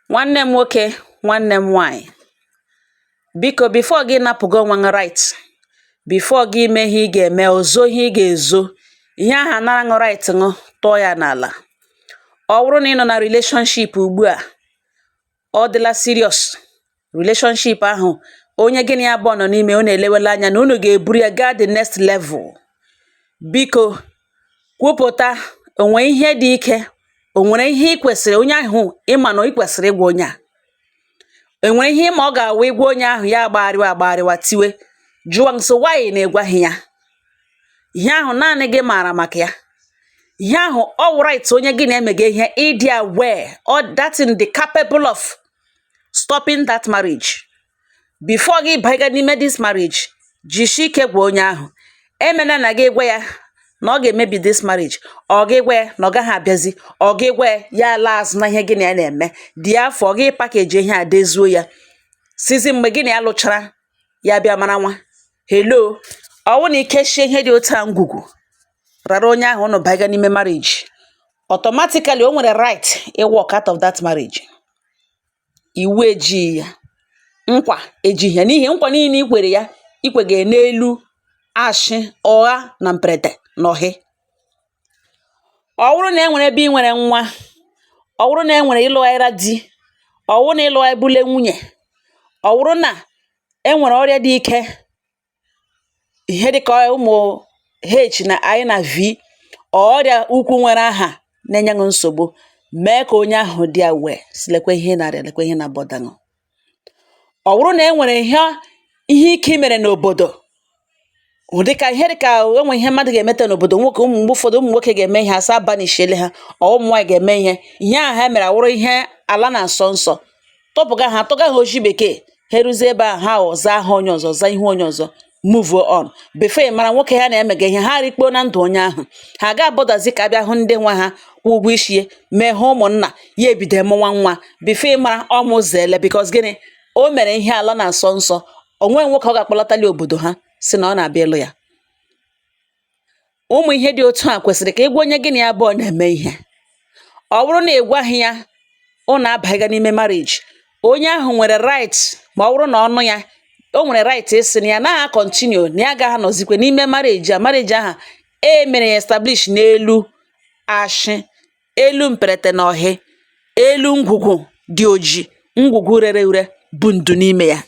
Nwanne m nwoke, nwanne m nwaanyị, biko, before gị napụgo onwe gị right, before gị ime ihe ị ga-eme, ozo ihe ị ga-ezo, ihe ahụ anara ṅụ right ṅụ, tụọ ya n'ala. Ọ bụrụ na ị nọ na relationship ugbu a, ọ dịla serious relationship ahụ, onye gị na ya abụọ nọ n'ime, unu elewela anya na unu ga-eburu ya gaa the next level, biko kwupụta. Onwe ihe dị ike, o nwere ihe ị kwesịrị onye ahụ ịma na ị kwesịrị ịgwa onye a. Enwere ihe ịma ọ ga-awụ ịgwa onye ahụ, ya agbagharịwa agbagharịwa, tiwe, jụọ nso why na ịgwaghị ya ihe ahụ naanị gị maara maka ya. Ihe ahụ ọ wụ right onye gị na-emega ihe ịdị aware or that thing dị capable of stopping that marriage. Before gị banye n'ime this marriage, jisie ike gwa onye ahụ. Emena na gị gwa ya na ọ ga-emebi this marriage, ọ gị gwa ya na ọ gaghị abịazi, ọ gị gwa ya ya ala azụ na ihe gị na ya na-eme dị afọ gị package ihe a dezuo ya sizi mgbe gị na ya lụchara, ya bịa mara nwa hello. Ọ wụ na ikechie ihe dị otu a, ngwugwu rara onye ahụ, unu banye n'ime marriage, automatically o nwere right ị walk out of that marriage. Iwu ejighị ya, nkwa ejighị ya, n'ihi nkwa niile i kwere ya, ikwege n'elu ashị, ụgha na mperete na ọhị. Ọ bụrụ na e nwere ebe ị nwere nwa, ọ bụrụ na e nwere ịlụghara di, ọ bụrụ na ịlụgharịbule nwunye, ọ bụrụ na e nwere ọrịa dị ike, ihe dịka ụmụ H na I na V, ọrịa ukwu nwere aha na-enye ṅụ nsogbu, mee ka onye ahụ dị aware, sị lekwe ihe ị na-arịa, lekwe ihe na-abother ṅụ. Ọ bụrụ na e nwere ihe ike i mere n'obodo, dịka ihe dịka o nwere ihe mmadụ ga-emete n'obodo, nwoke, ụmụ mgbe ụfọdụ ụmụ nwoke ga-eme ihe asa banishiele ha, ọ ụmụ nwaanyị ga-eme ihe ahụ ha mere awụrụ ihe ala na-asọ nsọ, tụpụga ha, tụga ha oshi bekee, ha eruzie ebe ahụ, ha zaa aha onye ọzọ, zaa ihu onye ọzọ, move on. Before ị mara, nwoke ha na-emega ihe ha rikpuo na ndụ onye ahụ, ha ga-abọdazi ka abịa hụ ndị nwe ha kwụ ụgwọ isi mee ha ụmụnna ya, ebido mụnwa nwa. Before ị mara, ọ mụziele, because gịnị o mere? Ihe ala na-asọ nsọ, onwe nwoke ọ ga-akpọlatali obodo ha si na ọ na-abịa ịlụ ya. Ụmụ ihe dị otu a kwesịrị ka ị gwa onye gị na ya abụọ na-eme ihe. Ọ bụrụ na ị gwaghị ya, unu abaghịga n'ime marriage, onye ahụ nwere right, ma ọ bụrụ na ọnụ ya, o nwere right ịsị na ya naghị continue, na ya agaghị anọzikwe n'ime marriage a, marriage ahụ e mere ya establish n'elu ashị, elu mperete na ọhị, elu ngwugwu dị oji, ngwugwu rere ure bụ ndu n'ime ya.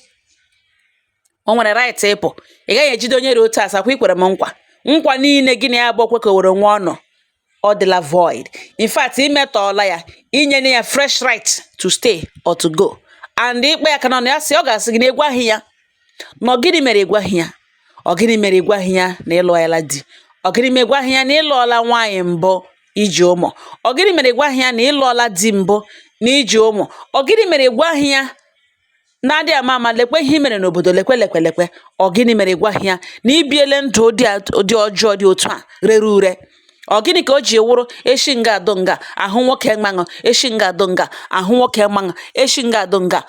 O nwere right ịpụ. Ị gaghị ejide onye dị otu a sakwa ikwere m nkwa. Nkwa niile gị na ya abụọ kwekọwere nwa ọnụ, ọ dịla void. In fact, imetọọla ya, inye ya fresh right to stay or to go. And ikpe ya ka nọ na ya, sị ọ ga-asị gị na ịgwaghị ya, na ọ gịnị mere ịgwaghị ya, ọ gịnị mere ịgwaghị ya na ịlụọla di, ọ gịnị mere ịgwaghị ya na ịlụọla nwaanyị mbụ iji ụmụ, ọ gịnị mere ịgwaghị ya na ịlụọla di mbụ na iji ụmụ, ọ gịnị mere ịgwaghị ya na-adị ama ama, lekwe ihe i mere n'obodo, lekwe lekwe lekwe, ọ gịnị mere ịgwaghị ya na ibiele ndụ dị dị ọjọọ, dị otu a rere ure, ọ gịnị ka o ji wụrụ eshi nga adụ nga ahụ nwoke mmaṅụ, eshi nga adụ nga ahụ nwoke mmaṅụ, eshi nga adụ nga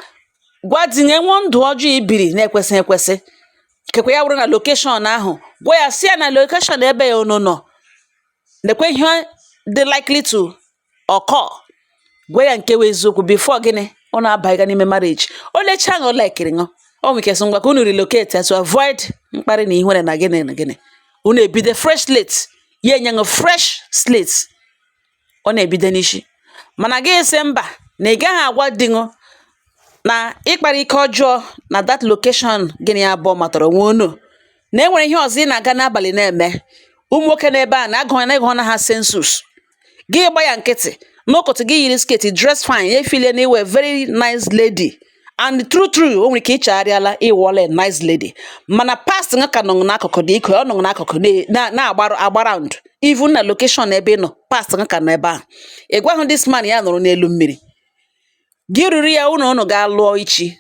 gwa di na enwe ndụ ọjọọ ibiri na-ekwesị ekwesị kekwe ya wụrụ na location ahụ. Gwa ya, sị ya na location ebe ya unu nọ, lekwe ihe dị likely to occur. Gwa ya nke wụ eziokwu before gịnị unu abaghịga n'ime marriage. O lechaa ṅụ, likiri ṅụ, o nwere ike sị ngwa ka unu relocate to avoid mkparị na ihere na gịnị na gịnị. Unu ebido fresh slate, ya enye ṅụ fresh slate, ọ na-ebido n'isi. Mana gị sị mba, na ị gaghị agwa di ṅụ na ịkpara ike ọjọọ na that location gịnị ya abụọ matara onwe unu, na e nwere ihe ọzọ ị na-aga n'abalị na-eme ụmụ nwoke n'ebe a na-agụ na ịgụ na ha census, gị gba ya nkịtị. N'ụkụtụ gị yiri skirt, dress fine, ya efile na iwe very nice lady. And true true, o nwere ike ịchagharịala, ịwụọla a nice lady, mana past nga ka nọ n'akụkụ dị ike, ọ nọ n'akụkụ na-agba agba round even na location ebe ị nọ, past nga ka nọ ebe ahụ. Ị gwahụ this man, ya nọrọ n'elu mmiri, gị ruru ya ụnọ, ụnụ ga lụọ ichi.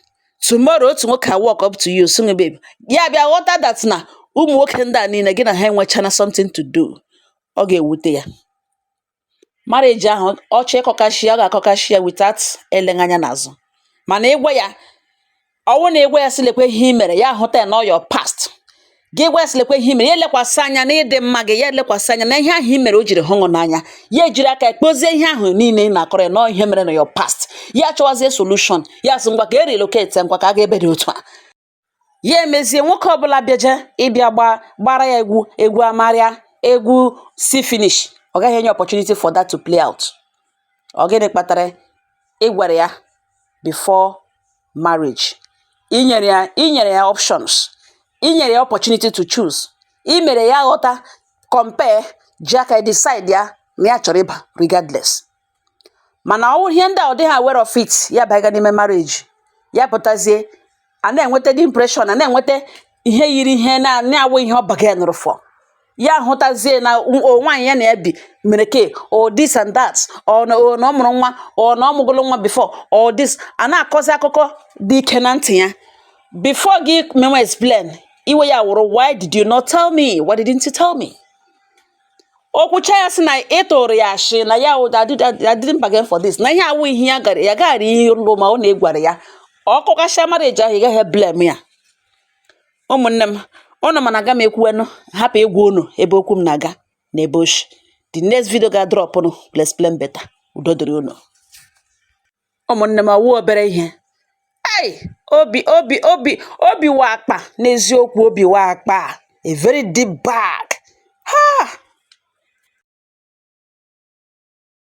Tomorrow otu nwoke a walk up to you, sị gị babe, ya bịa ghọta that na ụmụ nwoke ndị a niile gị na ha enwechana something to do. Ọ ga-ewute ya. Marriage ahụ ọ chọọ ịkọkashi ya, ọ ga-akọkashi ya without eleghị anya n'azụ. Mana ịgwa ya, ọ wụ na ịgwa ya sị lekwe ihe i mere, ya hụta ya na your past. Gị gwa ya sị lekwa ihe i mere, ya elekwasị anya n'ịdị mma gị, ya elekwasị anya na ihe ahụ i mere o jiri hụ gị n'anya, ya ejiri aka ya kpozie ihe ahụ niile ị na-akọrọ ya nọọ ihe mere na your past, ya chọwazie solution, ya sị ngwa ka e relocate, ngwa ka a ga ebe dị otu a. Ya emezie nwoke ọbụla bịaje ịbịa gba gbara ya egwu, egwu amarịa egwu see finish, ọ gaghị enye opportunity for that to play out. Ọ gịnị kpatara? Ị gwara ya before marriage, i nyere ya options, i nyere ya opportunity to choose, i mere ya ghọta, compare, ji aka ya decide ya na ya chọrọ ịba regardless. Mana ọ wụ ihe ndị a ọ dịghị aware of it, ya baga n'ime marriage, ya pụtazie a na-enweta the impression, a na-enweta ihe yiri ihe na na-awụ ihe ọ bargainụrụ for. Ya hụtazie na o nwaanyị ya na ya bi mere ke or this and that, or na o na ọ mụrụ nwa, or na ọ mụgolo nwa before, or this, a na-akọzi akụkọ dị ike na ntị ya. Before gị menwe explain, iwe ya wụrụ, "Why did you not tell me? Why didn't you tell me?" Okwucha, ya sị na ị tụrụ ya ashị, na ya wụ I didn't bargain for this, na ihe awụ ihe ya gara ya gaghara ịlụ ma ọ na-egwara ya. Ọ kọkasịa marriage ahụ, ị gaghị blame ya. Ụmụnne m, ụnụ mana aga m ekwuwenụ hapụ ịgwa unu ebe okwu m na-aga na ebe oshi. The next video ga drop nụ will explain better. Udo dịrị unu, ụmụnne m. Ọwụ obere ihe. Ei, obi obi obi obi wa akpa n'eziokwu, obi wa akpa, a very deep bag. Ha.